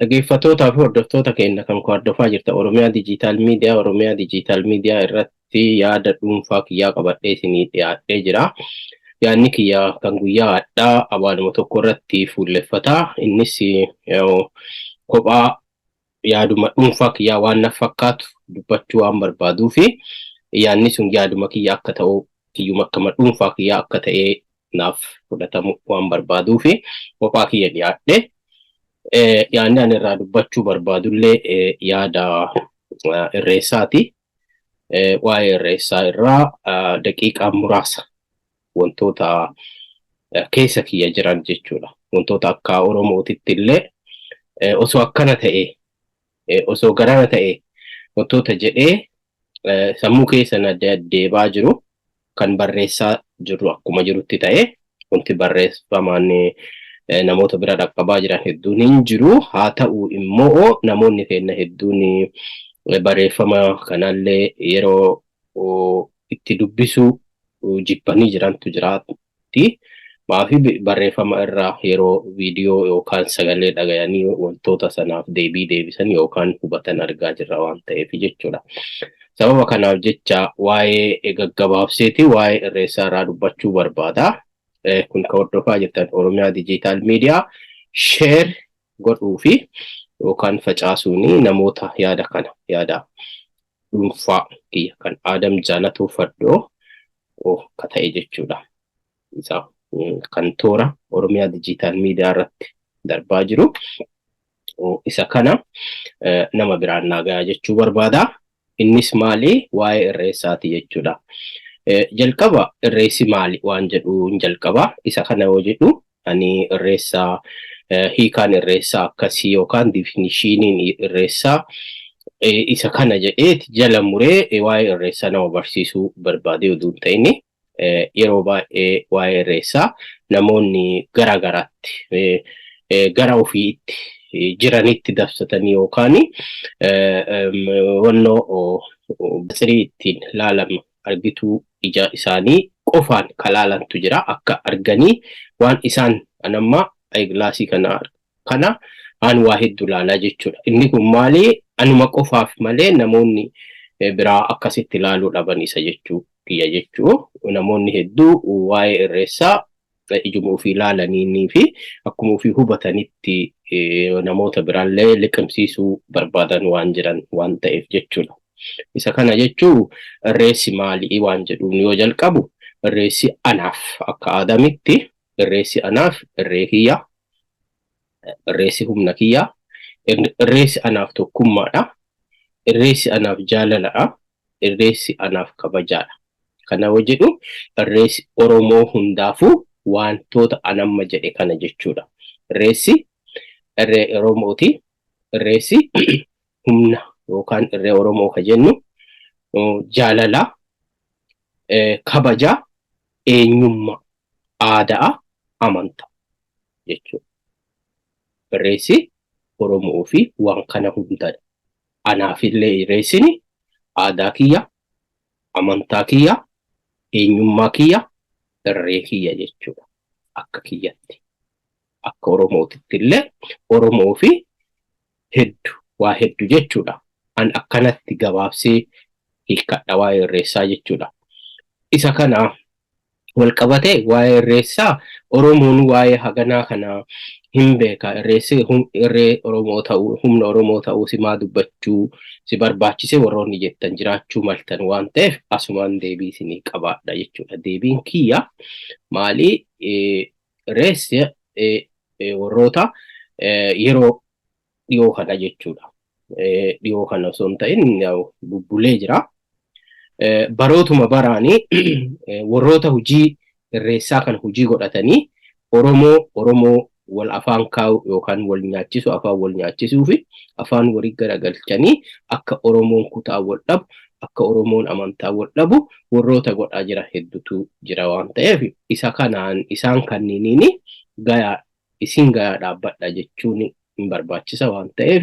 Dhaggeeffattootaa fi hordoftoota keenya kan hordofaa jirtan Oromiyaa Digital Media, Oromiyaa Digital Media irratti yaada dhuunfaa kiyyaa qabadhee isinii dhiyaadhee jira. Yaadni kiyyaa kan guyyaa har'aa abaanuma tokko irratti fuulleffata. Innis kophaa yaaduma dhuunfaa kiyyaa waan na fakkaatu dubbachuu waan barbaaduu fi yaadni sun yaaduma kiyya akka ta'u, kiyyuma akkama dhuunfaa kiyyaa akka ta'e naaf fudhatamu waan barbaaduu fi kophaa kiyya dhiyaadhe. Yaadni ani irraa dubbachuu barbaadullee yaada irreessaati. Waa'ee irreessaa irraa daqiiqaa muraasa wantoota keessa kiyya jiran jechuudha. Wantoota akka Oromootitti illee osoo akkana ta'e, osoo garana ta'e wantoota jedhee sammuu keessa na deddeebaa jiru kan barreessaa jirru akkuma jirutti ta'e, wanti barreeffamaan namoota bira dhaqqabaa jiran hedduun hin jiru. Haa ta'u immoo namoonni keenya hedduun barreeffama kanallee yeroo itti dubbisuu jibbanii jirantu jiraatti. Maafi barreeffama irraa yeroo viidiyoo yookaan sagalee dhagayanii wantoota sanaaf deebii deebisan yookaan hubatan argaa jirra waan ta'eef jechuudha. Sababa kanaaf jecha waa'ee gaggabaabseeti waa'ee irreessaa irraa dubbachuu barbaada. Kun kan hordofaa jirtan Oromiyaa Digital Media, share godhuu fi yookaan facaasuun namoota yaada kana, yaada dhuunfaa kiyya kan Aadam Jaalatuu Fardoo ka ta'e jechuudha. Isa kan toora Oromiyaa Digital Media irratti darbaa jiru. Isa kana nama biraan naa gahaa jechuu barbaada. Innis maali? Waa'ee irreessaati jechuudha. Jalqaba irreessi maali waan jedhu hin jalqaba. Isa kana yoo jedhu ani irreessaa, hiikaan irreessaa akkasii yookaan definitioniin irreessaa isa kana jedheeti jala muree waa'ee irreessaa nama barsiisuu barbaadee oduu hin ta'in, yeroo baay'ee waa'ee irreessaa namoonni gara garaatti gara ofiitti jiranitti dabsatanii yookaan wannoo tsirii ittiin laalama argituu ija isaanii qofaan kalaalantu jira. Akka arganii waan isaan anamma eyeglassii kana aan waa hedduu laalaa jechuudha. Inni kun maali? Anuma qofaaf malee namoonni biraa akkasitti ilaaluu dhaban isa jechuu kiyya jechuu. Namoonni hedduu waa'ee irreessaa ijuma ofii ilaalanii fi akkuma ofii hubatanitti namoota biraallee liqimsiisuu barbaadan waan jiran waan ta'eef jechuudha. Isa kana jechuu, irreessi maalii waan jedhuun yoo jalqabu, irreessi anaaf akka Aadamitti, irreessi anaaf irree kiyya, irreessi humna kiyya, irreessi anaaf tokkummaadha, irreessi anaaf jaalaladha, irreessi anaaf kabajaadha. Kana yoo jedhu irreessi Oromoo hundaafuu wantoota anamma jedhe kana jechuudha. Irreessi irree Oromooti. Irreessi humna yookaan irree Oromoo ka jennu jaalala, kabaja, eenyummaa, aadaa, amantaa jechuudha. Irreessi Oromoo fi waan kana hundadha. Anaafillee irreessini aadaa kiyya, amantaa kiyya, eenyummaa kiyya, irree kiyya jechuudha. Akka kiyyatti. Akka Oromootitti illee Oromoo fi hedduu waa hedduu jechuudha. An akkanatti gabaabsee hiikkadha waa'ee irreessaa jechuudha. Isa kana wal qabatee waa'ee irreessaa Oromoon waa'ee haganaa kana hin beeka. Irreessi irree Oromoo ta'uu, humna Oromoo ta'uu simaa dubbachuu si barbaachise warroonni jettan jiraachuu maltan waan ta'eef, asumaan deebii isinii qabaadha jechuudha. Deebiin kiyya maali? Irreessi warroota yeroo dhiyoo kana jechuudha. Dhiyoo kana osoo hin ta'in bubbulee jira. Barootuma baraanii warroota hojii irreessaa kana hojii godhatanii Oromoo wal afaan kaa'u yookaan wal nyaachisu, afaan wal nyaachisuu fi afaan walii garagalchanii akka Oromoon kutaa wal dhabu, akka Oromoon amantaa wal dhabu warroota godhaa jira hedduutu jira waan ta'eef, isa kanaan isaan kanniiniin gayaa isin gayaa dhaabbadha jechuun hin barbaachisa waan ta'eef,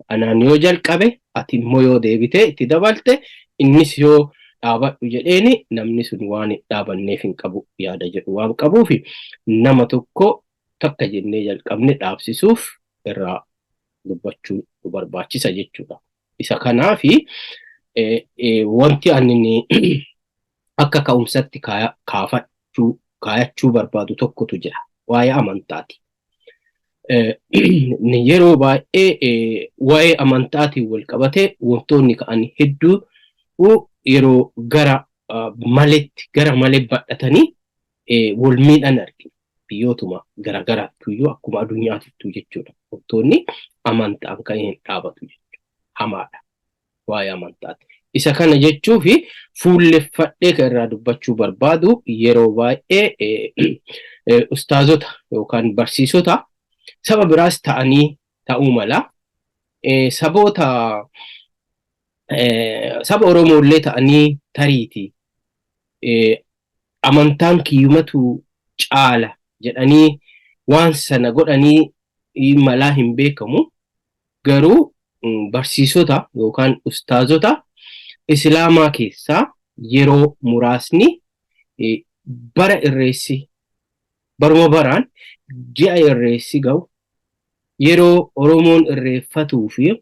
anaan yoo jalqabe, ati immoo yoo deebitee itti dabalte, innis yoo dhaabadhu jedheeni, namni sun waan hin dhaabanneef hin qabu yaada jedhu waan qabuuf, nama tokko takka jennee jalqabne dhaabsisuuf Irraa dubbachuu nu barbaachisa jechuudha. Isa kanaafi wanti ani akka ka'umsatti kaafachuu kaayachuu barbaadu tokkotu jira. Waa'ee amantaati. Yeroo baay'ee waa'ee amantaatiin wal qabatee wantoonni ka'an hedduu yeroo gara maletti gara malee badhatanii wal miidhan argina. Biyyootuma garagaraattuyyuu akkuma addunyaatittuu jechuudha. Wantoonni amantaan kan hin dhaabatu jechuudha. Hamaadha. Waa'ee amantaati. Isa kana jechuufi fuulleffadhee kan irraa dubbachuu barbaadu yeroo baay'ee ustaazota yookaan barsiisota saba biraas ta'anii ta'uu mala. Saboota saba Oromoollee ta'anii tariiti amantaan kiyyumatu caala jedhanii waan sana godhanii malaa hin beekamu. Garuu barsiisota yookaan ustaazota Islaamaa keessaa yeroo muraasni bara irreessi baruma baraan ji'a irreessi ga'u yeroo Oromoon irreeffatuu fi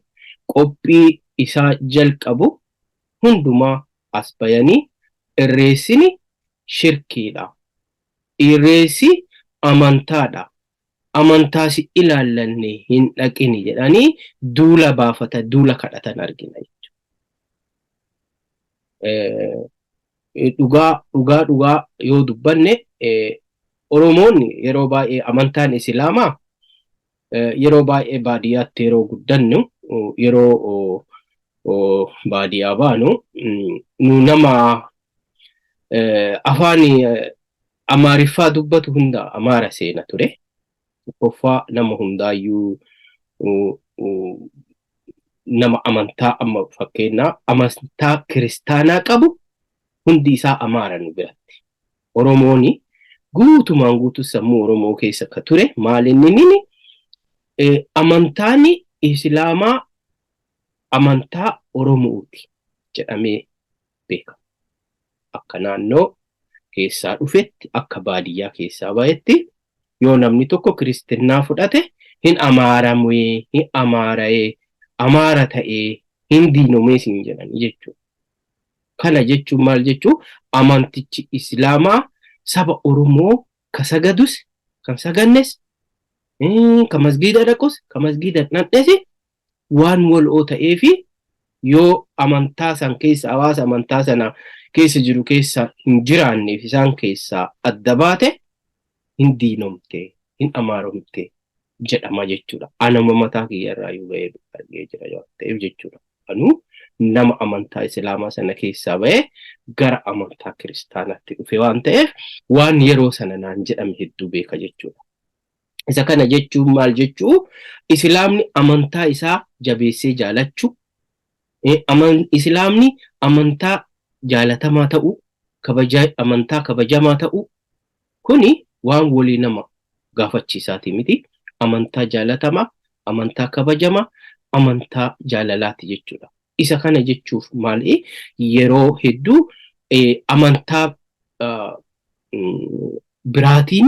qophii isaa jalqabu hundumaa as bayanii irreessini shirkiidha. Irreessi amantaadha. Amantaa si ilaallanne hin dhaqini jedhanii duula baafata, duula kadhatan argina jechuudha. Dhugaa dhugaa dhugaa yoo dubbanne, Oromoonni yeroo baay'ee amantaan Islaamaa yeroo baay'ee baadiyyaatti yeroo guddannu, yeroo baadiyyaa baanu, nu nama afaan Amaariffaa dubbatu hunda Amaara seena ture. Tokkoffaa nama hundaayyuu nama amantaa, amma fakkeenyaa amantaa kiristaanaa qabu hundi isaa Amaara nu biratti. Oromooni guutumaan guutuu sammuu Oromoo keessa ka ture maal inni nini amantaan Islaamaa amantaa Oromooti jedhamee beekama. Akka naannoo keessaa dhufetti, akka baadiyyaa keessaa bahetti, yoo namni tokko kiristinnaa fudhate hin amaaramee, hin amaara'ee, amaara ta'ee, hin diinomee siin jedhanii jechuudha. Kana jechuun maal jechuu? Amantichi Islaamaa saba Oromoo ka sagadus kan sagannes, ka masgiida dhaqus ka masgiida dhaqnes waan wal'oo ta'eefi yoo amantaa san keessa, hawaasa amantaa sana keessa jiru keessa hin jiraanneef isaan keessaa adda baate hin diinomte, hin amaaromte jedhama jechuudha. Anama mataa kiyya irraa iyyuu bahee argee jira waan ta'eef jechuudha. Anuu nama amantaa Islaamaa sana keessaa bahee gara amantaa kiristaanaatti dhufe waan ta'eef waan yeroo sana naan jedhame hedduu beeka jechuudha. Isa kana jechuun maal jechuu? Islaamni amantaa isaa jabeessee jaalachuu, Islaamni amantaa jaalatamaa ta'uu, amantaa kabajamaa ta'uu kuni waan walii nama gaafachiisaati miti. Amantaa jaalatamaa, amantaa kabajamaa, amantaa jaalalaati jechuudha. Isa kana jechuuf maali? Yeroo hedduu amantaa biraatiin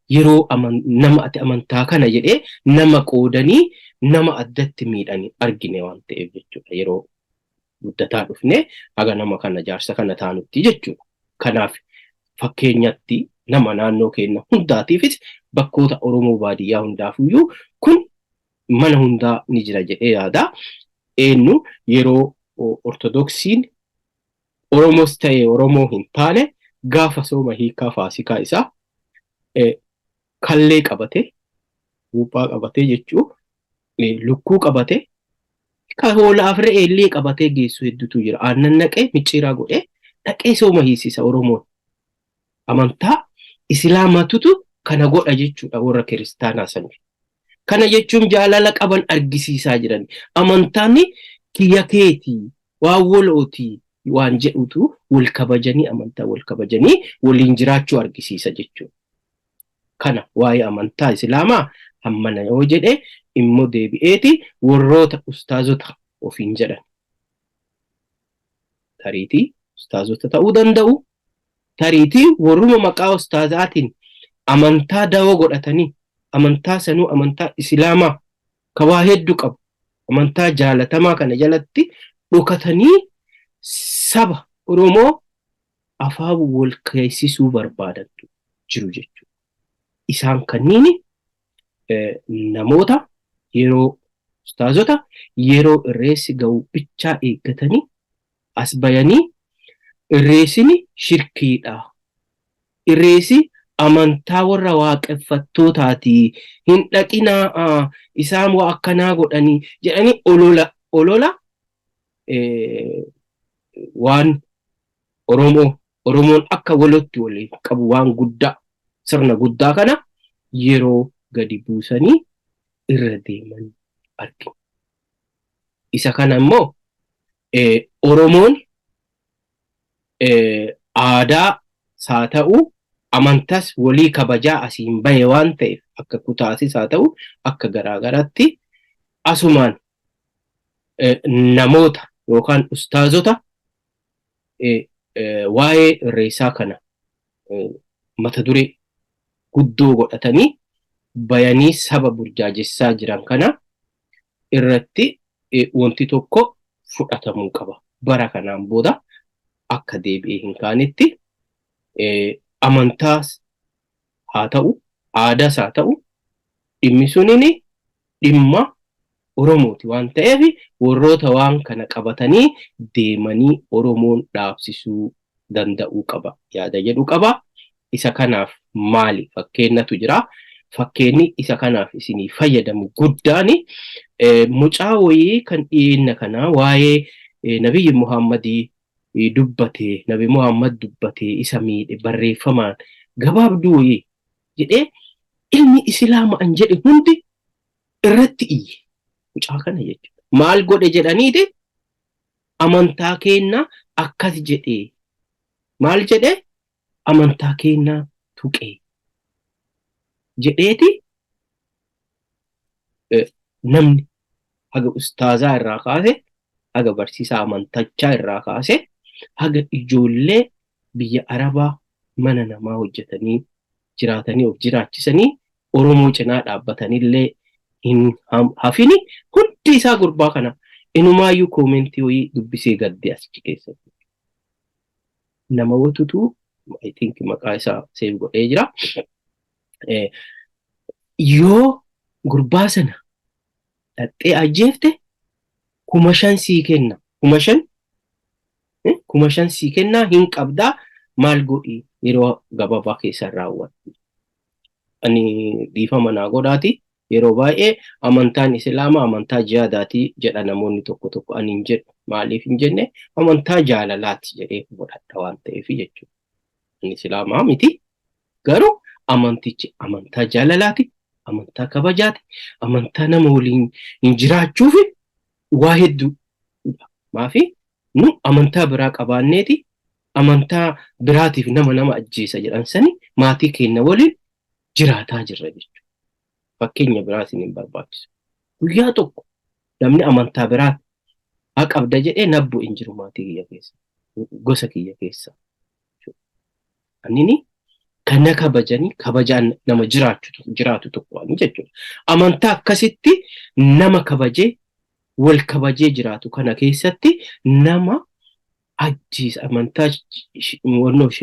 yeroo nama ati amantaa kana jedhee nama qoodanii nama addatti miidhanii argine waan ta'eef jechuudha. Yeroo guddataa dhufne haga nama kana jaarsa kana taanutti jechuudha. Kanaaf fakkeenyatti nama naannoo keenya hundaatiifis bakkoota Oromoo baadiyyaa hundaafiyyuu kun mana hundaa ni jira jedhee yaada. Eenyu yeroo Ortodoksiin Oromoos ta'e Oromoo hin taane gaafa sooma hiikaa faasikaa isaa kallee qabatee, buuphaa qabatee jechuu, lukkuu qabatee, ka hoolaaf re'ee illee qabatee geessu hedduutu jira. Aannan naqee micciiraa godhee dhaqee sooma hiisisa Oromoon. Amantaa Islaamatutu kana godha jechuudha warra kiristaanaa sanii. Kana jechuun jaalala qaban argisiisaa jiran. Amantaan kiyya keetii waan walootii waan jedhutu wal kabajanii, amantaa wal kabajanii waliin jiraachuu argisiisa jechuudha. Kana waa'ee amantaa Islaamaa hammana yoo jedhe immoo deebi'eeti warroota ustaazota ofiin jedhan. Tariitii ustaazota ta'uu danda'u. Tariitii warruma maqaa ustaazaatiin amantaa dawoo godhatanii amantaa sanuu amantaa Islaamaa Ka waa hedduu qabu amantaa jaalatamaa kana jalatti dhokatanii saba Oromoo afaan wal keessisuu barbaadantu jiru jechuudha. Isaan kanniin namoota yeroo ustaazota yeroo irreessi ga'u bichaa eeggatanii as bayanii irreessini shirkiidha. Irreessi amantaa warra waaqeffattootaati. Hin dhaqinaa, isaan waa akkanaa godhanii jedhanii olola olola waan Oromoon akka walotti waliin qabu waan guddaa sirna guddaa kana yeroo gadi buusanii irra deeman argina. Isa kana immoo Oromoon aadaa haa ta'u amantas walii kabajaa asiin bahe waan ta'eef akka kutaasis haa ta'u akka garaagaraatti asumaan namoota yookaan ustaazota waa'ee irreessaa kana mata duree guddoo godhatanii bayanii saba burjaajessaa jiran kana irratti wanti tokko fudhatamuu qaba. Bara kanaan booda akka deebi'ee hin kaanetti amantaas haa ta'u aadaas haa ta'u dhimmi sunini dhimma Oromooti waan ta'eef warroota waan kana qabatanii deemanii Oromoon dhaabsisuu danda'uu qaba yaada jedhu qaba. Isa kanaaf maali fakkeennatu jira. Fakkeenni isa kanaaf isinii fayyadamu guddaani mucaa wayii kan dhiyeenna kanaa waa'ee Nabiyyi Muhammadii dubbate, Nabi Muhammad dubbate isa miidhe barreeffamaan gabaabduu wayii jedhee ilmi Islaama an jedhe hundi irratti iyye mucaa kana jechuudha. Maal godhe jedhaniiti amantaa keenna akkas jedhee maal jedhe amantaa keenna tuqee jedheeti namni haga ustaazaa irraa kaase haga barsiisaa amantachaa irraa kaase haga ijoollee biyya Arabaa mana namaa hojjetanii jiraatanii of jiraachisanii Oromoo cinaa dhaabbatanillee hin hafini hundi isaa gurbaa kana inumaayyuu koomentii wayii dubbisee gadde asichi keessatti. Nama watutu I think maqaa isaa save godhee jira. Yoo gurbaa sana dhaxxee ajjeefte 5,000 sii kenna. 5,000 5,000 sii kennaa hin qabdaa maal godhi yeroo gabaabaa keessa raawwadhu. Ani dhiifama naa godhaati. Yeroo baay'ee amantaan Islaamaa amantaa jihaadaati jedha namoonni tokko tokko. Ani hin jedhu. Maaliif hin jenne amantaa jaalalaati jedhee godhadha waan ta'eef jechuudha. Ani Islaamaa miti. Garuu amantichi amantaa jaalalaati, amantaa kabajaati, amantaa nama waliin hin jiraachuuf waa hedduu. Maafi nu amantaa biraa qabaanneeti amantaa biraatiif nama nama ajjeesa jedhan sani maatii keenya waliin jiraataa jirra jechuudha. Fakkeenya biraa isin hin barbaachisu. Guyyaa tokko namni amantaa biraa haa qabda jedhee nabbu hin jiru maatii kiyya keessa, gosa kiyya keessa. Annini kan na kabajanii kabajaan nama jiraatu tokko ani jechuudha. Amantaa akkasitti nama kabajee wal kabajee jiraatu kana keessatti nama ajjeesa amantaa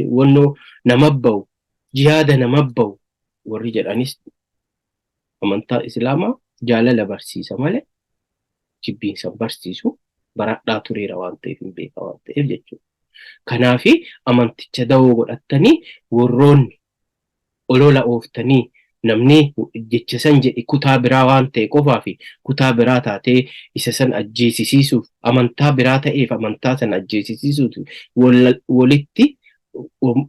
wannoo nama bahu jihaada nama bahu warri jedhanis amantaa Islaamaa jaalala barsiisa malee jibbiinsa barsiisu baradhaa tureera waan ta'eef hin beeka waan ta'eef jechuudha. Kanaafi amanticha dawoo godhattanii warroonni olola ooftanii namni jecha san jedhe kutaa biraa waan ta'e qofaa fi kutaa biraa taatee isa san ajjeesisiisuuf amantaa biraa ta'eef amantaa san ajjeesisiisuuf walitti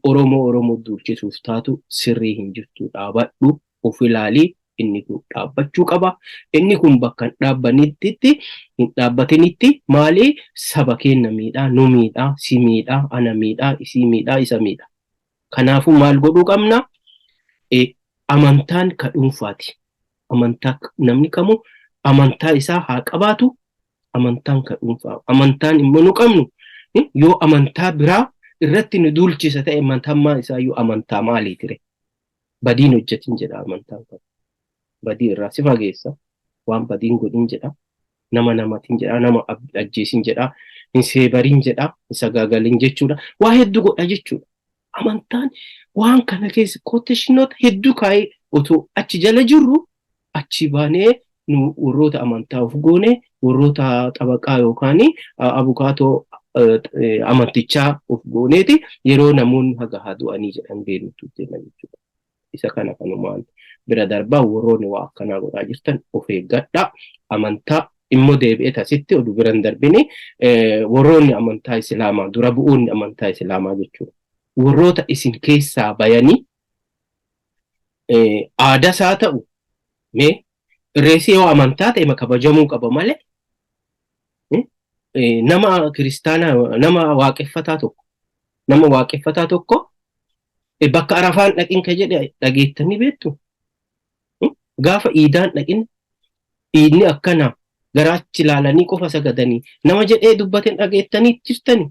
Oromoo Oromoo duulchisuuf taatu sirrii hin jirtu. Dhaabadhu, of ilaali. Inni kun dhaabbachuu qaba. Inni kun bakka hin dhaabbanitti hin dhaabbatinitti maali saba keenya miidhaa, nu miidhaa, si miidhaa, ana miidhaa, isii miidhaa, isa miidha. Kanaafuu maal godhuu qabna? Amantaan ka dhuunfaati. Amantaa namni kamuu amantaa isaa haa qabaatu. Amantaan ka dhuunfaa. Amantaan immoo nu qabnu yoo amantaa biraa irratti nu duulchisa ta'e amantaan isaayyuu amantaa maaliitire? Badiin hojjetin jedha amantaan kan. Badii irraa si fageessa. Waan badiin godhin jedha. Nama namatiin jedha. Nama ajjeesin jedha. Hin seebariin jedha. Hin sagaagalin jechuudha. Waa hedduu godha jechuudha. Amantaan waan kana keessa quotatiinoota hedduu kaa'ee otoo achi jala jirru, achi baanee nu warroota amantaa of goone, warroota xabaqaa yookaan abukaatoo amantichaa of gooneeti yeroo namoonni haga haa du'anii jedhan beeknutu deeman jechuudha. Isa kana kanumaan bira darbaa, warroonni waa akkanaa godhaa jirtan of eeggadhaa. Amantaa immoo deebi'ee tasitti oduu bira hin darbini, warroonni amantaa Islaamaa dura bu'uunni amantaa Islaamaa jechuudha. Warroota isin keessaa bayanii aadaas haa ta'u, mee irreessi yoo amantaa ta'e kabajamuu qaba malee, nama kiristaanaa, nama waaqeffataa tokko bakka Arafaan dhaqin ka jedhe dhageettanii beektu. Gaafa iidaan dhaqin, iidni akkana garaachi ilaalanii qofa sagadanii nama jedhee dubbateen dhageettanii jirtani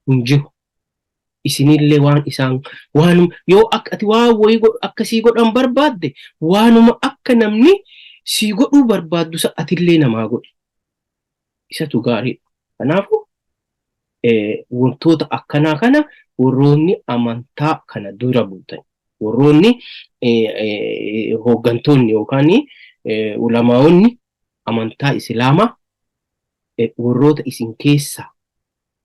hin jiru. Isinillee waan isaan waanuma yoo akka ati waan wayii akkasii godhan barbaadde, waanuma akka namni sii godhuu barbaaddu sa atillee namaa godhi. Isatu gaariidha. Kanaafuu wantoota akkanaa kana warroonni amantaa kana dura buutan, warroonni hooggantoonni yookaan ulamaa'onni amantaa Islaamaa, warroota isin keessaa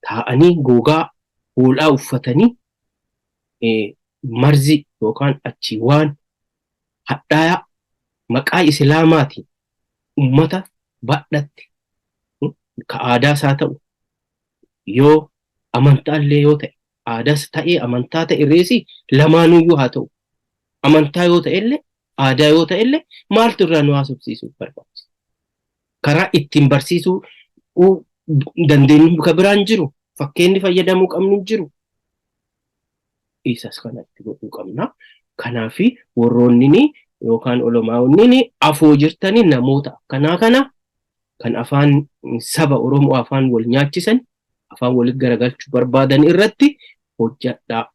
taa'anii gogaa hoolaa uffatanii marzi yookaan achi waan hadhaayaa maqaa Islaamaatiin ummata badhatti, ka aadaas haa ta'u, yoo amantaallee yoo ta'e, aadaas ta'ee amantaa ta'e, irreessi lamaanuyyuu haa ta'u, amantaa yoo ta'ellee aadaa yoo ta'ellee, maaltu irraa nu haasofsiisuu barbaachisa? Karaa ittiin barsiisuu dandeenyu ka biraan jiru, fakkeenyi fayyadamuu qabnu jiru. Isas kanatti godhuu qabna. Kanaafi warroonni yookaan olamaa'onni afoo jirtanii namoota akkanaa kana kan afaan saba Oromoo afaan wal nyaachisan, afaan walitti garagalchuu barbaadan irratti hojjadhaa,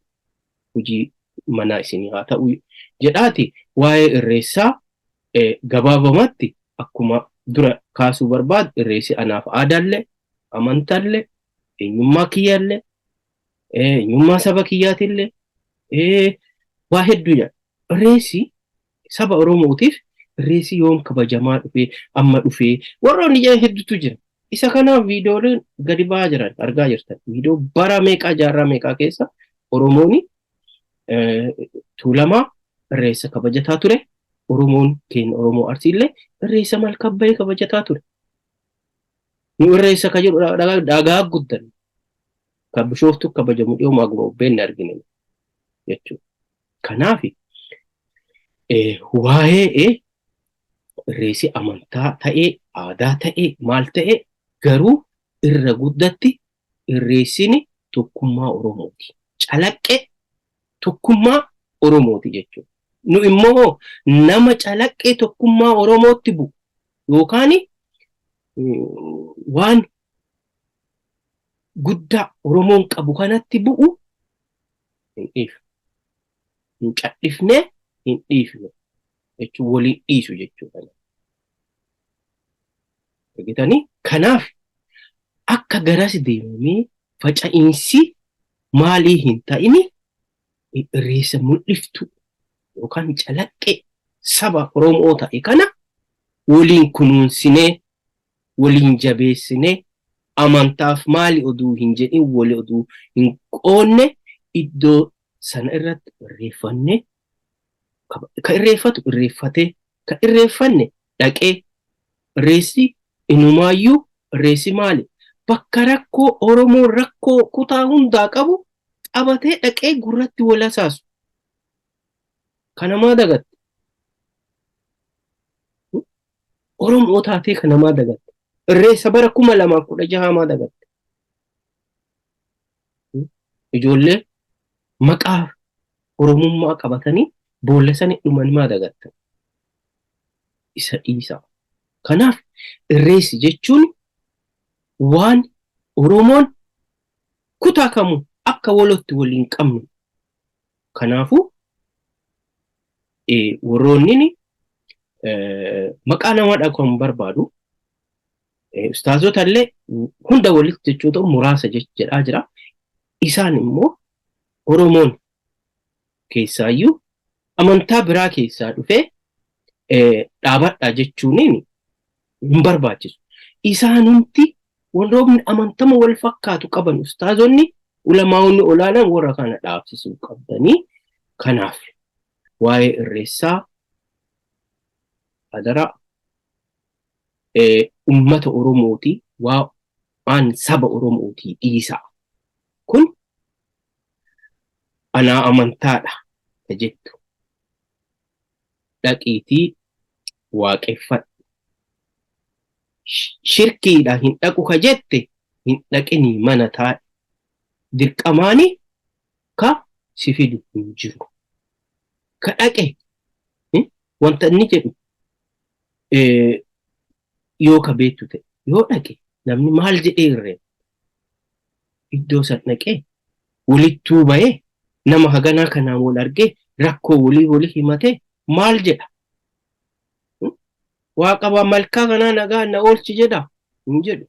hojii manaa isinii haa ta'u jedhaati, waa'ee irreessaa gabaabamatti akkuma dura kaasuu barbaadu, irreessi anaaf aadaallee, amantaallee, eenyummaa kiyyaallee, eenyummaa saba kiyyaatillee waa hedduu jedha. Irreessi saba Oromootiif, irreessi yoom kabajamaa dhufee, amma dhufee warroonni jedhan hedduutu jira. Isa kanaaf viidiyooleen gadi ba'aa jiran argaa jirtan. Viidiyoo bara meeqaa, jaarraa meeqaa keessa Oromoon Tuulamaa irreessa kabajataa ture. Oromoon keenya Oromoo Arsiillee irreessa Malkabbayee kabajataa ture. Nu irreessa ka jedhu dhagaa guddan kan Bishooftuu kabajamu dhiyoo maaguma ubbeenni argine jechuudha. Kanaaf waa'ee irreessi amantaa ta'ee, aadaa ta'ee, maal ta'ee, garuu irra guddatti irreessini tokkummaa Oromooti. Calaqqee tokkummaa Oromooti jechuudha. Nu immoo nama calaqqee tokkummaa Oromootti bu'u yookaan waan guddaa Oromoon qabu kanatti bu'u hin dhiifnu. Hin cadhifnee hin dhiifnu jechuun waliin dhiisu jechuudha. Argitanii, kanaaf akka garas deemamee faca'iinsi maalii hin ta'ini, irreessa mul'iftu yookaan calaqqee saba Oromoo ta'e kana waliin kunuunsinee, waliin jabeessinee, amantaaf maali oduu hin jedhin, wali oduu hin qoonne, iddoo sana irratti irreeffannee, ka irreeffatu irreeffatee, ka irreeffanne dhaqee, irreessi inumaayyuu irreessi maali, bakka rakkoo Oromoon rakkoo kutaa hundaa qabu qabatee dhaqee gurratti wal hasaasu. Kanamaa dagatte. Oromoo taatee kanamaa dagatte. Irreessa bara 2016 maa dagatte? Ijoollee maqaa Oromummaa qabatanii boolla sana dhuman maa dagattan? Isa dhiisaa. Kanaaf irreessi jechuun waan Oromoon kutaa kamuu akka walotti waliin qabnu. Kanaafuu warroonni Maqaa namaa dhaquu hin barbaadu. Ustaazota illee hunda walitti jechoota muraasa jedhaa jira. Isaan immoo Oromoon keessaayyuu amantaa biraa keessaa dhufee dhaabadha jechuuniin hin barbaachisu. Isaanumti warroonni amantama wal fakkaatu qaban ustaazonni ulamaa'onni olaanaan warra kana dhaabsisuu qabdanii. Kanaaf waa'ee irreessaa adaraa ummata Oromooti, waan saba Oromootii dhiisaa. Kun anaa amantaadha ka jettu dhaqiitii waaqeffadhu. Shirkiidha hin dhaqu ka jette hin dhaqinii mana taa'i. Dirqamaani ka si fidu hin jiru. Ka dhaqe wanta inni jedhu yoo ka beektu ta'e yoo dhaqe namni maal jedhee irree iddoo san dhaqee walittuu bahee nama haganaa kanaan wal argee rakkoo walii walii himatee maal jedha? Waaqa malkaa kanaa nagaa na oolchi jedha hin jedhu.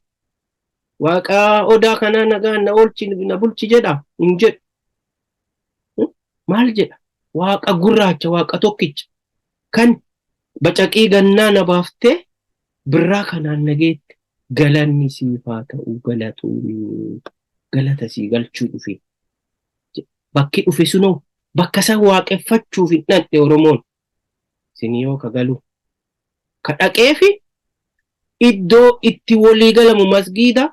Waaqa odaa kanaa nagaa na oolchi na bulchi jedha hin jedhu. Maal jedha? Waaqa gurraacha, waaqa tokkicha kan bacaqii gannaa na baaftee birraa kanaan na geette galanni siif haa ta'u, galatoomii, galata sii galchuu dhufe. Bakki dhufe sunoo bakka san waaqeffachuuf hin dhaqne Oromoon. Isin yoo ka galu ka dhaqeefi iddoo itti walii galamu masgiida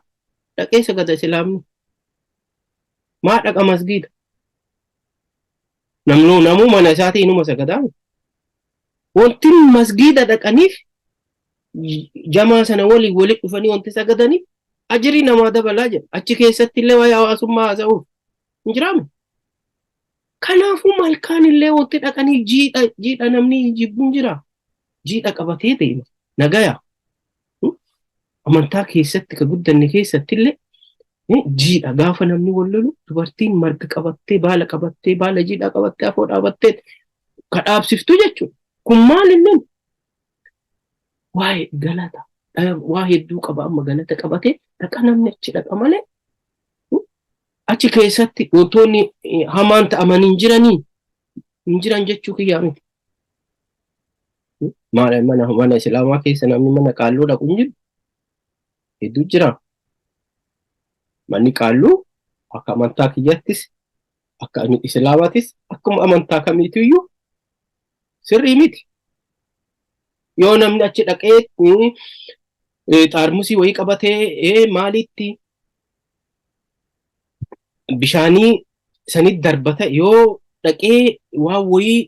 dhaqee sagada islaamni. Maa dhaqa masgiida? Namnuu namuu mana isaatii inuma sagadaa. Wanti masgiida dhaqaniif jamaa sana waliin walitti dhufanii wanti sagadaniif ajirii namaa dabalaa jedha. Achi keessatti illee waa'ee hawaasummaa haasa'uuf hin jiraame. Kanaafuu malkaan illee wanti dhaqanii jiidha jiidha namni jibbuun jira. Jiidha qabatee deema. Nagaya. Amantaa keessatti ka guddanne keessatti illee jiidha gaafa namni wal lolu dubartiin marga qabattee, baala qabattee, baala jiidhaa qabattee afoo dhaabattee ka dhaabsiftu jechuudha. Kun maal inni waa'ee galata waa hedduu qaba, amma galata qabatee dhaqa namni achi dhaqa malee achi keessatti wantoonni hamaan ta'aman hin jiranii hin jiran jechuu kiyyaa miti. Maal mana islaamaa keessa namni mana qaalluu dhaqu hin jiru. Hedduu jira. Manni qaalluu akka amantaa kiyyattis, akka islaamaatis, akkuma amantaa kamiitiyyuu sirrii miti. Yoo namni achi dhaqee xaarmusii wayii qabatee maalitti bishaanii sanit darbata yoo dhaqee waan wayii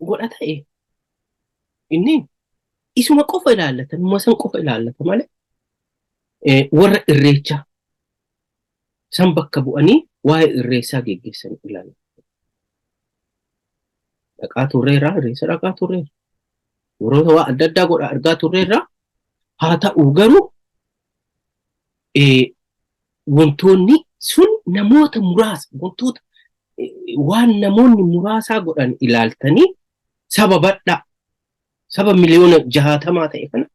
godha ta'e inni isuma qofa ilaallata, numa san qofa ilaallata malee warra irreechaa san bakka bu'anii waa'ee irreessaa geggeessan ilaallata. Dhaqaa turreerra, irreessa dhaqaa turreerra. Warroota waa adda addaa godha argaa turreerra. Haa ta'u garuu wantoonni sun namoota muraasa, wantoota waan namoonni muraasaa godhan ilaaltanii saba badhaa saba miliyoona 60 ta'e kana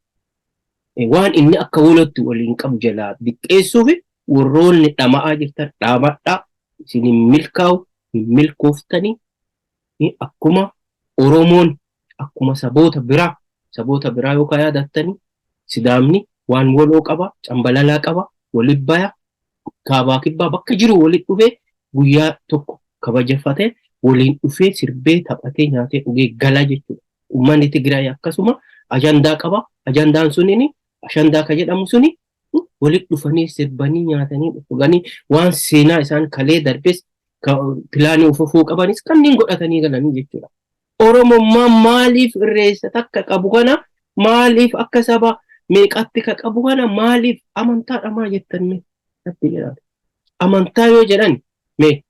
waan inni akka walootti waliin qabu jalaa diqqeessuuf warroonni dhama'aa jirtan dhaabadhaa. Isin hin milkaa'u, hin milkooftanii. Akkuma Oromoon akkuma saboota biraa yookaan yaadattanii Sidaamni waan waloo qaba, cambalalaa qaba, walit baya, kaabaa kibbaa bakka jiru walit dhufee guyyaa tokko kabajafatee waliin dhufee sirbee taphatee nyaatee dhugee gala jechuudha. Uummanni Tigraay akkasuma ajandaa qaba. Ajandaan sunini ashandaa ka jedhamu suni walit dhufanii sirbanii nyaatanii dhuganii waan seenaa isaan kalee darbes pilaanii ufafuu qabanis kanneen godhatanii galanii jechuudha. Oromummaan maaliif irreessa takka qabu kana, maaliif akka saba meeqatti ka qabu kana maaliif amantaa dhamaa jettan mee natti jedhaa. Amantaa yoo jedhan mee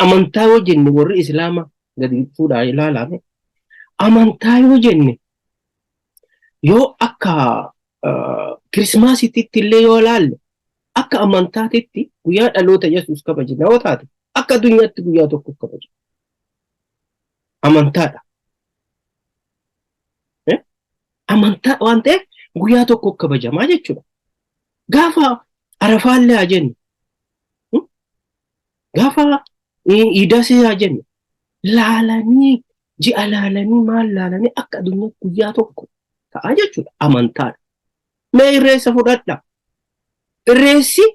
amantaa yoo jenne warri Islaamaa gadi fuudhaa ilaalaa mee. Amantaa yoo jenne yoo akka kirismaasitti illee yoo ilaalle akka amantaatitti guyyaa dhaloota Yesuus kabajna yoo taate akka addunyaatti guyyaa tokko kabaja. Amantaadha. Amantaa waan ta'eef guyyaa tokko kabajamaa jechuudha. Gaafa Arafaallee haa jennu, gaafa Iidasee haa jennu, laalanii ji'a laalanii maal laalanii akka addunyaa guyyaa tokko ta'a jechuudha. Amantaadha. Mee irreessa fudhadha. Irreessi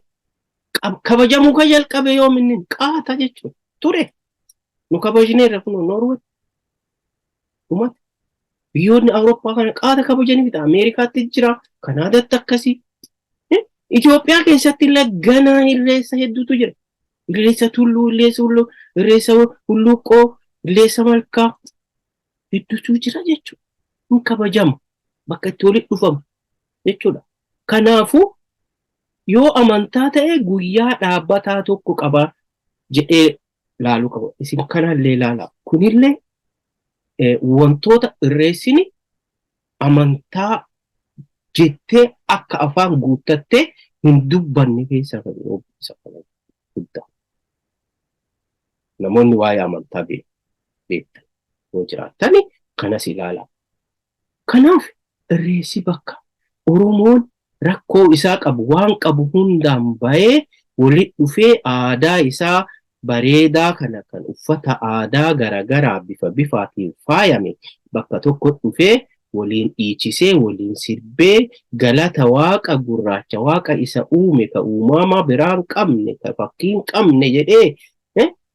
kabajamuu kan jalqabe yoom inni qaata jechuudha. Ture. Nu kabajneerra kunoo Noorwee. Dhumate. Biyyoonni Awurooppaa kana qaata kabajanii miti. Ameerikaatti jira. Kanaadaatti akkasii. Itoophiyaa keessatti illee ganaa irreessa hedduutu jira. Irreessa tulluu, irreessa hulluu, irreessa hulluuqqoo, irreessa malkaa hedduutu jira jechuudha. Hin kabajama. Bakka itti walitti dhufamu jechuudha. Kanaafuu yoo amantaa ta'e guyyaa dhaabbataa tokko qaba jedhee laaluu qaba. Isin kanallee ilaalaa. Kunillee wantoota irreessini amantaa jettee akka afaan guuttattee hin dubbanne keessaa kan isa guddaa. Namoonni waa'ee amantaa beektan yoo jiraattani kanas ilaalaa. Kanaaf irreessi bakka Oromoon rakkoo isaa qabu waan qabu hundaan bahee walitti dhufee aadaa isaa bareedaa kana kan uffata aadaa garaagaraa bifa bifaatiin faayame bakka tokko dhufee waliin dhiichisee waliin sirbee galata waaqa gurraacha waaqa isa uume ka uumama biraan qabne ka fakkiin qabne jedhee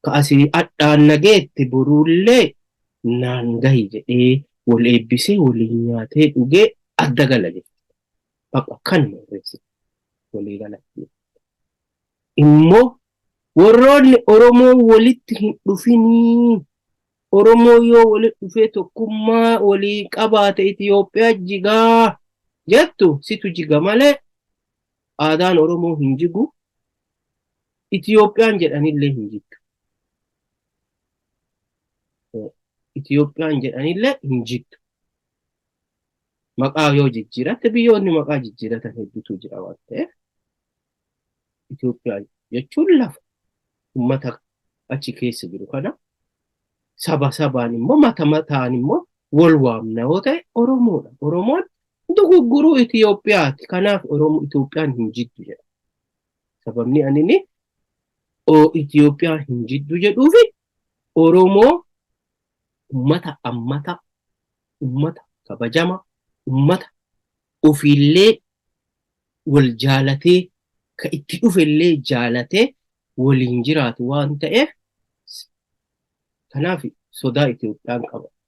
ka asii adhaan nageette boruullee naan gahi jedhee wal eebbisee waliin nyaatee dhugee adda gala jechuudha. Bakka kanuma irreessi walii galatti. Immoo warroonni Oromoo walitti hin dhufinii Oromoo yoo walitti dhufee tokkummaa walii qabaate Itoophiyaa jigaa jettu situ jiga malee aadaan Oromoo hin jigu. Itoophiyaan jedhanillee hin jigdu. Itoophiyaan jedhanillee hin jigdu. Maqaa yoo jijjiiratte biyyoonni maqaa jijjiiratan hedduutu jira waan ta'eef Itoophiyaa jechuun lafa uummata achi keessa jiru kana saba sabaan immoo mata mataan immoo wal waamna yoo ta'e Oromoodha. Oromoon dogoggoruu Itoophiyaati. Kanaaf Oromoo Itoophiyaan hin jiddu jedha. Sababni ani inni Itoophiyaan hin jiddu jedhuufi Oromoo ummata ammata, ummata kabajama, ummata ofiillee wal jaalatee ka itti dhufellee jaalatee waliin jiraatu waan ta'eef kanaaf sodaa Itoophiyaan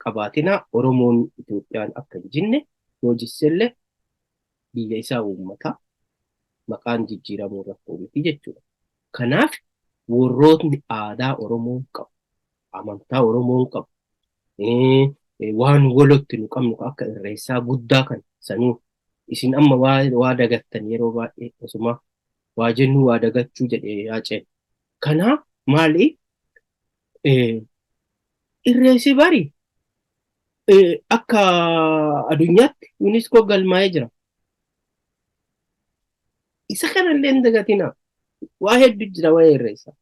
qabaatinaa Oromoon Itoophiyaan akka hin jinne yoo jissellee biyya isaa uummataa maqaan jijjiiramuu rakkoo miti jechuudha. Kanaaf warrootni aadaa Oromoon qabu, amantaa Oromoon qabu, waan walotti nu qabnu akka irreessaa guddaa kan sanuu isin amma waa dagattan yeroo baay'ee osuma waa jennuu waa dagachuu jedhee yaaceen. Kanaaf maali irreessi bari akka addunyaatti UNESCO galmaa'ee jira. Isa kanallee hin dagatinaa. Waa hedduu jira waa'ee irreessaa.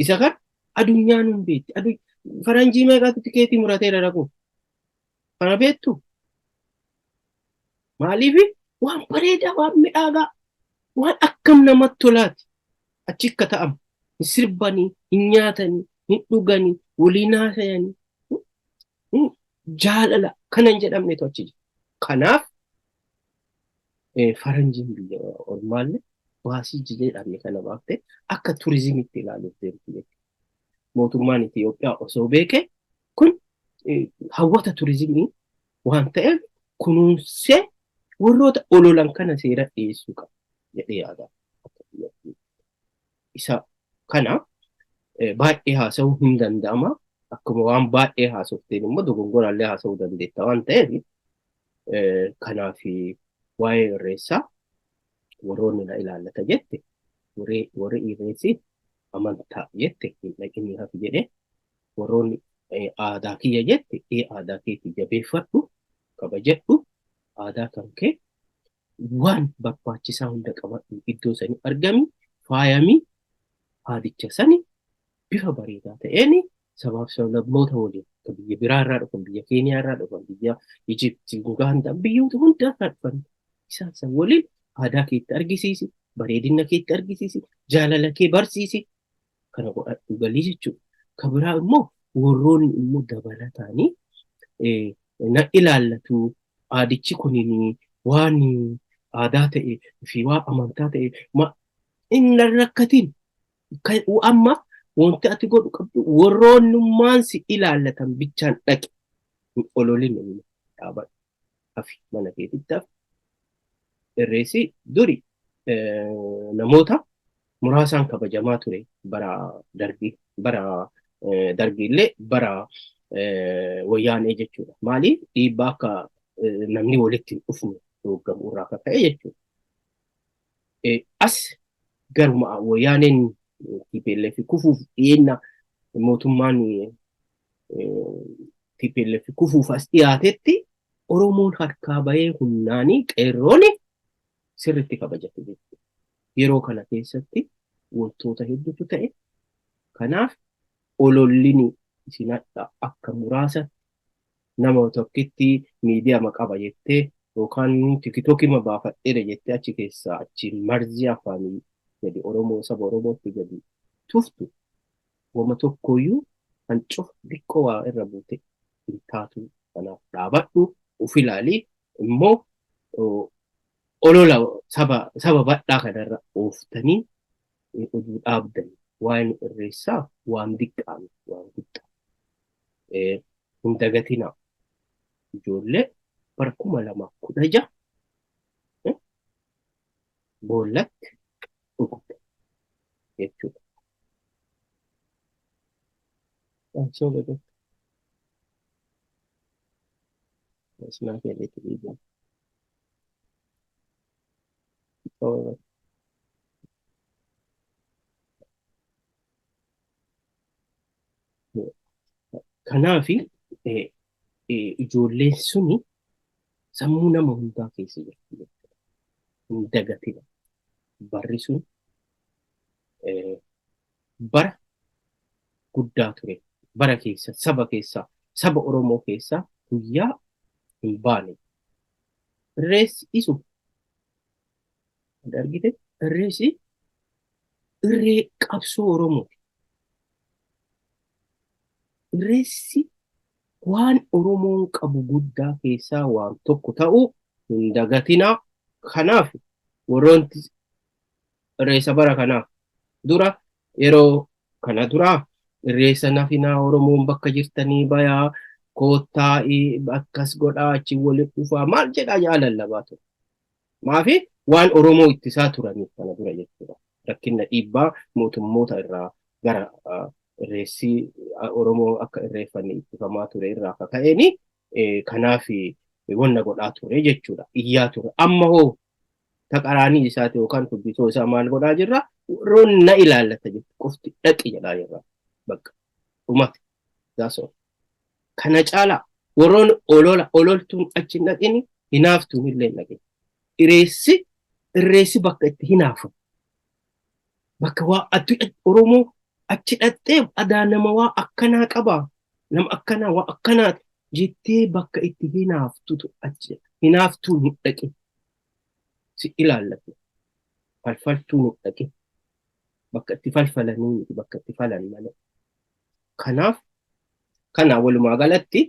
Isa kan addunyaan hin beekti. Faranjii meeqatu tikeetii murateera dhaqu? Kana beektu? Maaliif waan bareedaa, waan midhaagaa, waan akkam namatti tolaati. Achi akka ta'amu. Hin sirbanii, hin nyaatanii, hin dhuganii, waliin haasayanii. Jaalala kana hin jedhamnetu achi jira. Kanaaf faranjiin biyya ormaallee baasii jedhamne kana baaftee akka turizimitti ilaaluuf deemti jechuudha. Mootummaan Itoophiyaa osoo beekee kun hawwata turizimii waan ta'eef kunuunsee warroota ololan kana seera dhiyeessuu qaba jedhee yaada. Isa kana baay'ee haasa'uu hin danda'ama. Akkuma waan baay'ee haasofteen immoo dogongoraallee haasa'uu dandeetta waan ta'eef kanaaf waa'ee irreessaa warroonni na ilaallata jette warri irreessi amantaa jette hin dhaqinii hafi jedhe warroonni aadaa kiyya jette ee aadaa keetii jabeeffadhu kabajadhu aadaa kan kee waan barbaachisaa hunda qabadhu iddoo sanii argami faayami aadicha sani bifa bareedaa ta'een sabaaf sablammoota waliin Kan biyya biraa irraa dhufan, biyya Keeniyaa irraa dhufan, biyya Ijiptii, Ugaandaa, biyyoota hunda irraa dhufan. Isaan san waliin aadaa keetti argisiisi, bareedina keetti argisiisi, jaalala kee barsiisi. Kana godhadhu galii jechuudha. Kan biraa immoo warroonni immoo dabalataanii na ilaallatu, aadichi kunin waan aadaa ta'e fi waan amantaa ta'e hin rakkatin. Amma wanti ati godhu qabdu warroonnummaan si ilaallatan bichaan dhaqi. Hin ololin, inni dhaabadhu. Hafi, mana keetitti hafi. Irreessi duri namoota muraasaan kabajamaa ture bara darbii, bara darbii illee, bara wayyaanee jechuudha. Maali, dhiibbaa akka namni walitti hin dhufne hooggamu irraa akka ka'e jechuudha. As garuma wayyaaneen TPLF kufuuf dhiyeenya, mootummaan TPLF kufuuf as dhiyaatetti, Oromoon harkaa bahee humnaanii qeerroon sirriitti kabajate jechuudha. Yeroo kana keessatti wantoota hedduutu ta'e. Kanaaf olollini isin hadha akka muraasa nama tokkitti miidiyaa qaba jettee yookaan TikTokima baafadheera jettee achi keessaa achi marzii afaanii gadi Oromoo, saba Oromootti gadi tuftu, wama tokkoyyuu hancufa xiqqoo waa irra buute hin taatu. Kanaaf dhaabadhu, uf ilaali. Immoo olola saba bal'aa kanarra ooftanii oduu dhaabdan, waa'een irreessaa waan diqqaa miti, waan guddaa. Hin dagatinaa, ijoollee bara 2016 boollatti dhugde jechuudha. So good. It's not really to be done. So, kanaafi ijoolleen suni sammuu nama hundaa keessa jirti jechuudha. Hin dagatina. Barri sun bara guddaa ture. Bara keessa saba keessa, saba Oromoo keessa guyyaa hin baane. Irreessi isu argite, irreessi irree qabsoo Oromooti. Irreessi waan Oromoon qabu guddaa keessaa waan tokko ta'uu hin dagatinaa. Kanaaf warroonni irreessa bara kanaa dura, yeroo kana duraa irreessa nafinaa, Oromoon bakka jirtanii bayaa koottaa, akkas godhaa, achi walitti dhufaa maal jedhaa yaa lallabaa ture. Maafi waan Oromoo ittisaa turaniif kana dura jechuudha. Rakkina dhiibbaa mootummoota irraa gara irreessi Oromoo akka irreeffanne ittifamaa ture irraa akka ka'eeni kanaaf wanna godhaa ture jechuudha. Iyyaa ture. Amma hoo taqaraanii isaati yookaan fuddisoo isaa maal godhaa jirra? Warroonni na ilaallata jettu qofti dhaqi jedhaa jirra. Bakka dhumate. That's all. Kana caalaa warroonni olola ololtuun achi hin dhaqini, hinaaftuun illee hin dhaqini. Irreessi bakka itti hinaafu. Bakka waa ati Oromoo achi dhaqxee adaa nama waa akkanaa qabaa, nama akkanaa waa akkanaati jettee bakka itti hinaaftutu achi, hinaaftuun hin dhaqin. Si ilaallatu. Falfaltuun hin dhaqin. Bakka itti falfalanii miti, bakka itti falan malee. Kanaaf kana walumaa galatti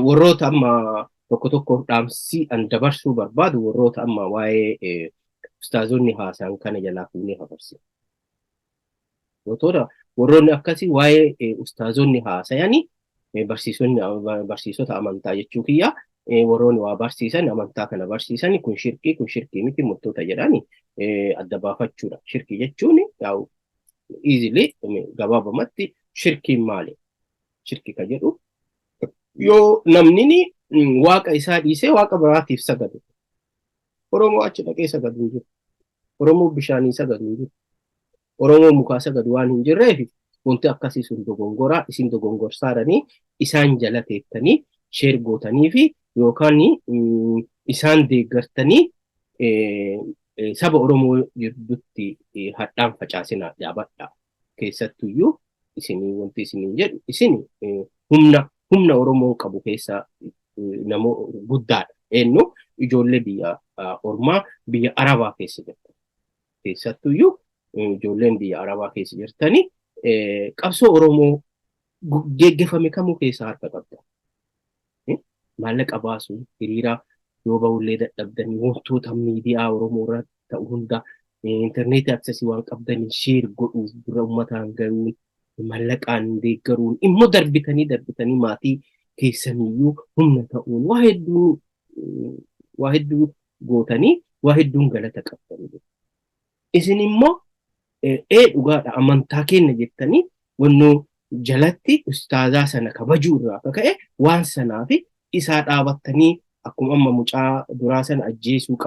warroota amma tokko tokko dhaamsii an dabarsuu barbaadu, warroota amma waa'ee ustaazonni haasa'an kana jalaa fuunee hafarsi. Warroonni akkasii waa'ee ustaazonni haasayanii, barsiisonni, barsiisota amantaa jechuu kiyya, warroonni waa barsiisan, amantaa kana barsiisan, kun shirkii, kun shirkii miti murtoota jedhani adda baafachuudha. Shirkii jechuun yaa'u easily, gabaabamatti shirkiin maali? Shirki ka jedhu yoo namni waaqa isaa dhiisee waaqa biraatiif sagadu. Oromoo achi dhaqee sagadu hin jiru. Oromoo bishaanii sagadu hin jiru. Oromoo mukaa sagadu waan hin jirreef wanti akkasii sun dogongoraa, isin dogongorsaaranii isaan jala teettanii share gootanii fi yookaan isaan deeggartanii saba Oromoo gidduutti hadhaan facaasinaa, jaabadha. Keessattuyyuu isinii wanti isiniin jedhu, isin humna Humna Oromoon qabu keessaa namoo guddaadha. Eenyu ijoollee biyya ormaa biyya Arabaa keessa jirtan. Keessattuyyuu ijoolleen biyya Arabaa keessa jirtanii qabsoo Oromoo geggeeffame kamuu keessaa harka qabda. Maallaqa baasuun hiriira yoo ba'ullee dadhabdanii wantoota miidiyaa Oromoo irratti ta'u hunda intarneetii access waan qabdanii share godhuuf dura uummataan gahuun maallaqaan deeggaruun immoo darbitanii darbitanii maatii keessaniyyuu humna ta'uun waa hedduu gootanii waa hedduun galata qabdanii. Isin immoo ee dhugaadha amantaa kenna jettanii wannoo jalatti ustaazaa sana kabajuu irraa akka ka'e waan sanaa fi isaa dhaabattanii akkuma amma mucaa duraa sana ajjeesuu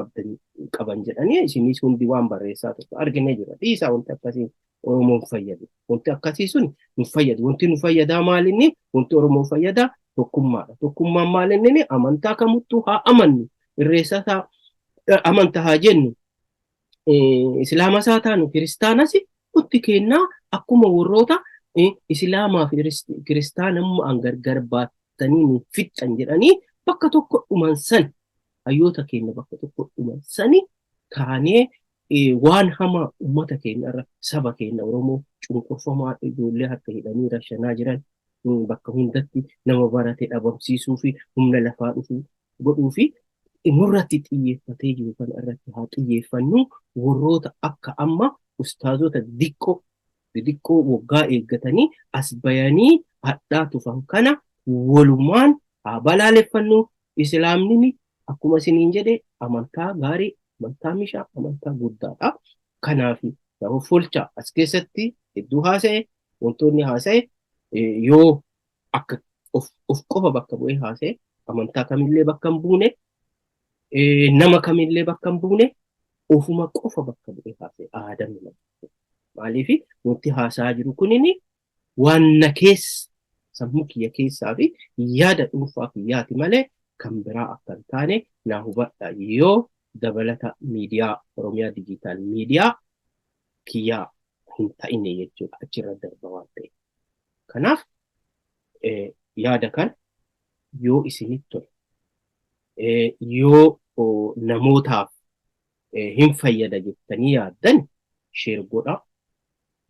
qaban jedhanii isinis hundi waan barreessaa turte arginee jira. Dhiisaa, wanti akkasii Oromoon fayyadu. Wanti akkasii sun nu fayyadu. Wanti nu fayyadaa maalinni? Wanti Oromoon fayyadaa tokkummaadha. Tokkummaan maalinni? Amantaa kamittuu haa amannu. Irreessa amantaa haa jennu. Islaamas haa taanu, kiristaanas, hundi kennaa akkuma warroota Islaamaa fi kiristaanummaan gargar baattanii nu fixxan jedhanii bakka tokko dhuman san, hayyoota keenya bakka tokko dhuman sani taanee waan hamaa uummata keenya irra, saba keenya Oromoo cunqurfamaa, ijoollee harka hidhanii rashanaa jiran, bakka hundatti nama barate dhabamsiisuu fi humna lafaa dhufuu godhuu fi nurratti xiyyeeffatee jiru kana irratti haa xiyyeeffannu. Warroota akka amma ustaazota diqqoo xixiqqoo waggaa eeggatanii as bayanii hadhaa tufan kana walumaan haa balaaleffannu. Islaamni akkuma isiniin jedhe amantaa gaarii, amantaa mishaa, amantaa guddaadha. Kanaaf nama folcha as keessatti hedduu haasa'e, wantoonni haasa'e yoo akka of qofa bakka bu'ee haasa'e, amantaa kamillee bakka hin buune, nama kamillee bakka hin buune, ofuma qofa bakka bu'ee haasa'e aadamni nama. Maaliif wanti haasa'aa jiru kunini waan na keessa, sammuu kiyya keessaa fi yaada dhuunfaa kiyyaati malee kan biraa akka hin taane naa hubadha, yoo dabalata miidiyaa Oromiyaa Digital Media kiyyaa hin ta'ine jechuudha, achirra darba waan ta'eef. Kanaaf yaada kana yoo isinitti tole, yoo namootaaf hin fayyada jettanii yaaddan, share godhaa.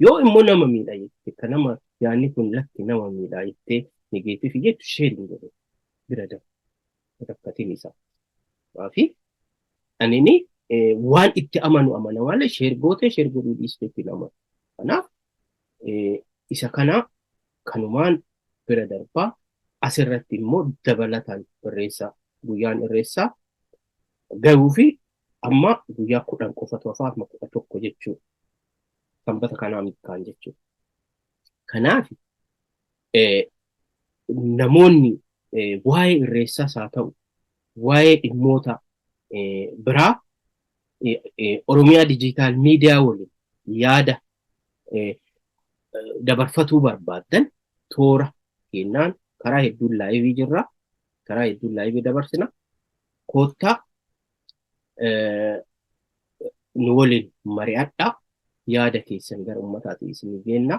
Yoo immoo nama miidha jette, kan nama yaadni kun lakki nama miidha jettee negative jettu, share hin godhu, bira darbu rakkatiin isaa. Maafi anini waan itti amanu amana malee share gootee share godhuu dhiistee itti amanu. Kanaaf isa kana kanumaan bira darbaa. Asirratti immoo dabalataan irreessaa, guyyaan irreessaa garuu fi amma guyyaa 10 qofatu hafaa, amma 11 jechuudha. Sanbata kanaa kaan jechuudha. Kanaaf namoonni waa'ee irreessaas haa ta'u waa'ee dhimmoota biraa Oromiyaa Digital Media waliin yaada dabarfatuu barbaaddan, toora kennaan karaa hedduun live jirra. Karaa hedduun live dabarsina. Koottaa nu waliin mari'adhaa. Yaada keessan gara uummataatti isinii geenna.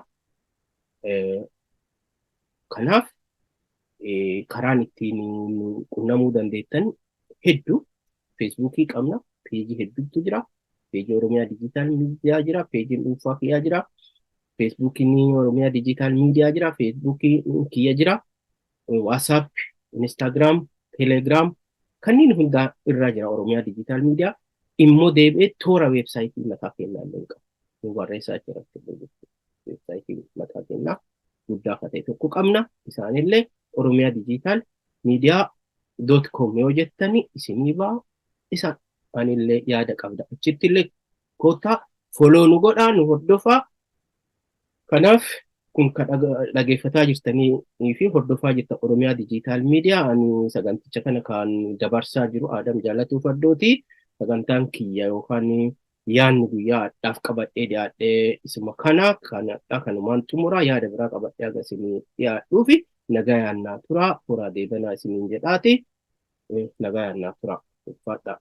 Kanaaf karaan ittiin nu qunnamuu dandeettan hedduu. Feesbuukii qabna. Peejii hedduutu jira. Peejii Oromiyaa Digital Media jira. Peejiin dhuunfaa kiyyaa jira. Feesbuukiin Oromiyaa Digital Media jira. Feesbuukii kiyya jira. WhatsApp, Instagram, Telegram kanneen hundaa irraa jira Oromiyaa Digital Media. Immoo deebi'ee toora weebsaayitii mataa keenyaa illee qaba. Nu barreessaa jira. Weebsaayitii mataa keenyaa guddaa akka ta'e tokko qabna. Isaanillee oromiyaadigitalmedia.com yoo jettani isinii ba'a. Isa anillee yaada qabda. Achitti illee koottaa follow nu godhaa, nu hordofaa. Kanaaf kun kan dhageeffataa jirtanii fi hordofaa jirtan Oromiyaa Digital Media. Ani saganticha kana kan dabarsaa jiru Aadam Jaalatuu Faddooti. Sagantaan kiyya yookaan yaadni guyyaa hadhaaf qabadhee dhiyaadhee isuma kana. Kan hadhaa kanumaan xumuraa. Yaada biraa qabadhee haga isinii dhiyaadhuufi nagayaan naa turaa, horaa deebanaa isiniin jedhaati. Nagayaan naa turaa. Ulfaadhaa.